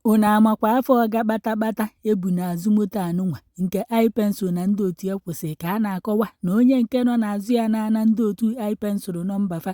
Unu amakwa afọ ọga kpatakpata ebu n'azụ moto anụnwa nke I-Pencil na ndị otu ya kwụsịrị ka a na-akọwa na onye nke nọ n'azụ ya na-ana ndị otu I-Pencil nọmba fa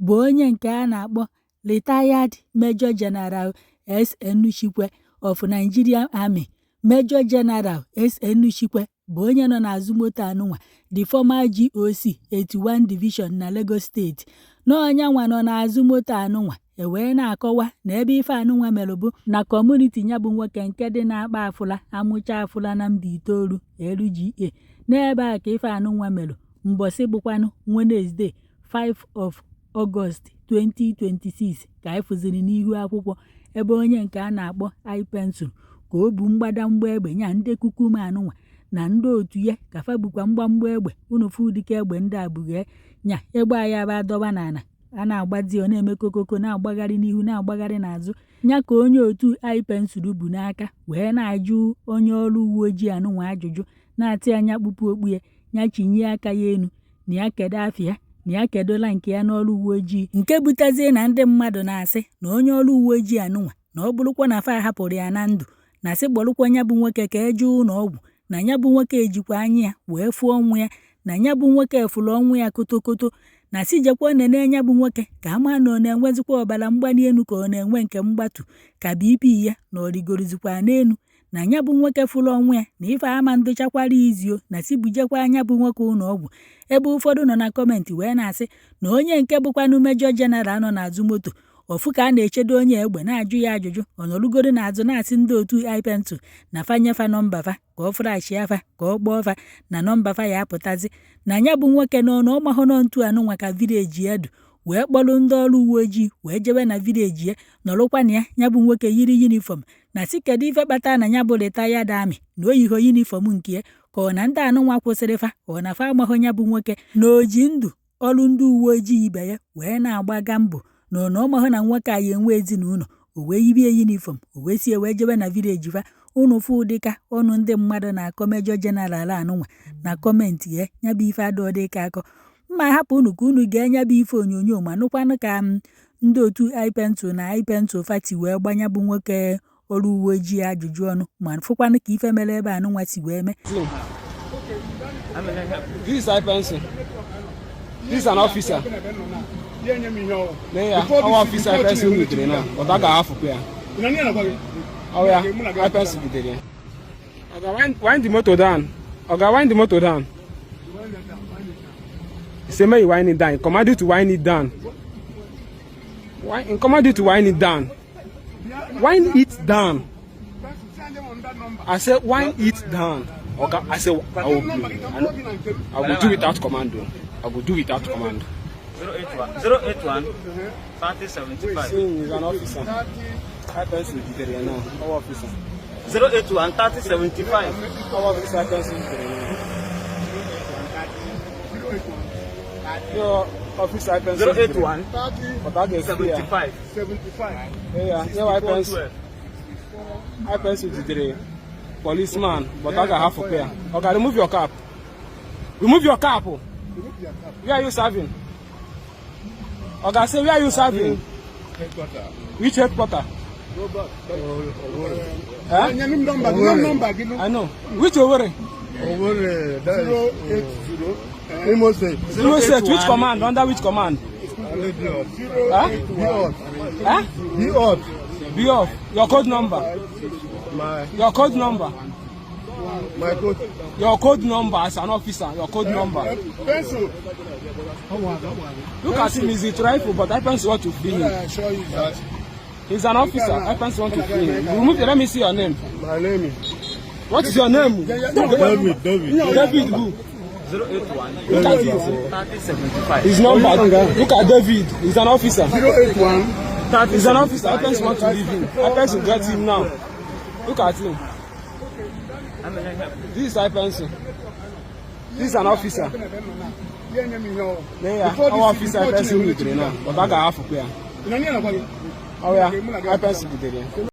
bụ onye nke a na-akpọ Retired Major General S.N. Chikwe of Nigerian Army. Major General S.N. Chikwe bụ onye nọ n'azụ moto anụnwa, the former GOC 81 Division na Lagos Steeti. Na onye nwa nọ n'azụ moto anụnwa e wee na-akọwa na ebe ife anụnwa mere bụ na community ya bụ nwoke nke dị na-akpa afụla amụcha afụla na Mbaitoli LGA. N'ebe a ka ife anụnwa mere mbọsị bụkwanụ Wednesday, 5 of August 2026, ka anyị fụziri n'ihu akwụkwọ ebe onye nke a na-akpọ I-Pencil ka o bu mgbadamgba egbe nya ndị kukum anụnwa na ndị otu ya ka fa bukwa mgbamgba egbe. Unu fụ dịka egbe ndị a bughee nya egbe a ya bụ adọba n'ala a na-agbazi, ọ na-eme kokoko, na-agbagharị n'ihu, na-agbagharị n'azụ nya ka onye otu I-Pencil bu n'aka wee na-ajụ onye ọrụ uwe ojii anụnwa ajụjụ, na-atị anya kpupu okpu ya, ya chinye aka ya enu, na ya kedu afịa, na ya kedola nke ya n'ọrụ uwe ojii, nke butezie na ndị mmadụ na-asị na onye ọrụ uwe ojii anụnwa, na ọ bụrụkwa na fa hapụrụ ya na ndụ, na sị kpọrụkwa ya bụ nwoke ka eje ụlọ ọgwụ, na ya bụ nwoke ejikwa anya ya wee fụọ ọnwụ ya, na ya bụ nwoke fụrụ ọnwụ ya kotokoto, na si jekwa nene ya bụ nwoke ka ama na ọ na-enwezikwa ọbara mgbali elu, ka ọ na-enwe nke mgbatu, ka BP ya na ọ rigorozikwa n'elu, na ya bụ nwoke fụrụ ọnwụ ya na ife ama ndochakwara izio, na si bujekwa anya bụ nwoke ụlọ ọgwụ. Ebe ụfọdụ nọ na comment wee na-asị na onye nke bụkwanụ Major General nọ n'azụ moto ofu ka a na-echedo onye egbe na-ajụ ya ajụjụ, ọ nọrụgoro n'azụ na-asị ndị otu I-Pencil na fa nyefa nọmba fa ka ọ flash afa, ka ọ kpọọ fa na nọmba fa ya apụtazi, na ya bụ nwoke nọ na ọmahụ nọ ntu anụnwa ka village ya du wee kpọrọ ndị ọrụ uwe ojii wee jebe na village ya nọrụkwa na ya. Ya bụ nwoke yiri uniform, na si kedu ife kpatara na ya bụ retired army na o yiho uniform nke ya, ka ọ na ndị anụnwa kwụsịrị fa, ọ na fa amahụ ya bụ nwoke na o ji ndụ ọrụ ndị uwe ojii ibe ya wee na-agbaga mbọ, na ọ na ọmahụ na nwoke a ya enwe ezinụlọ, o wee yibie uniform, o wee sie wee jebe na village fa. Unu fụ dịka ọnụ ndị mmadụ na-akọ Major General anụnwa na comment ya, ya bụ ife adọọ ka akọ mma. Hapụ unu ka unu gee nya bụ ife onyonyo ma nụkwanụ ka ndị otu I-Pencil na I-Pencil fati wee gbanya bụ nwoke ọrụ uwe ojii ajụjụ ọnụ, ma fụkwanụ ka ife mere ebe anụnwa si wee mee. This is I-Pencil. This is an officer. Lee ya, our officer I-Pencil gidere na, but a ga-ahafụkwa ya. Ọ ya, I-Pencil gidere ya. Oga, wind the motor down. Oga, wind the motor down. He say make you wind it down. He command you to wind it down. He command you to wind it down. Wind it down. I said wind it down. Oga, I say I will, I will do without command. I will do without command. 081 081 30 75. See, he's an officer. I-Pencil gidere ya now. Our officer. 081 30 75. Our officer I-Pencil gidere ya now. Your officer I-Pencil. 081 But I get 75. 75. Yeah, I-Pencil. I-Pencil jidere policeman, but I ga-ahafụkwa ya. Oga, remove your cap. Remove your cap. Where are you serving? Oga, say where are you serving? Headquarter. Which headquarter? Huh? Number. I know. Which Owerri? Owerri, that is 080 Imo State. Imo State, which command? Under which command? Huh? Be off. Huh? Be off. Be off. Your code number. My Your code number. My code. Your code number as an officer. Your code number. Pencil. Look at him. He's with rifle, but I-Pencil want to free him. I assure you that He's an officer. I-Pencil want to free him. Remove it. Let me see your name. My name is What is your name? David. David. David who? 081 Look at it. 30 75. His number. Look at David. He's an officer. 081 He's an officer. I-Pencil want to leave him. I-Pencil get him now. Look at him. This is I-Pencil. This is an officer. Lee ya, our officer I-Pencil gidere now, but a ga-ahafụkwa ya. Ọ ya, I-Pencil gidere ya.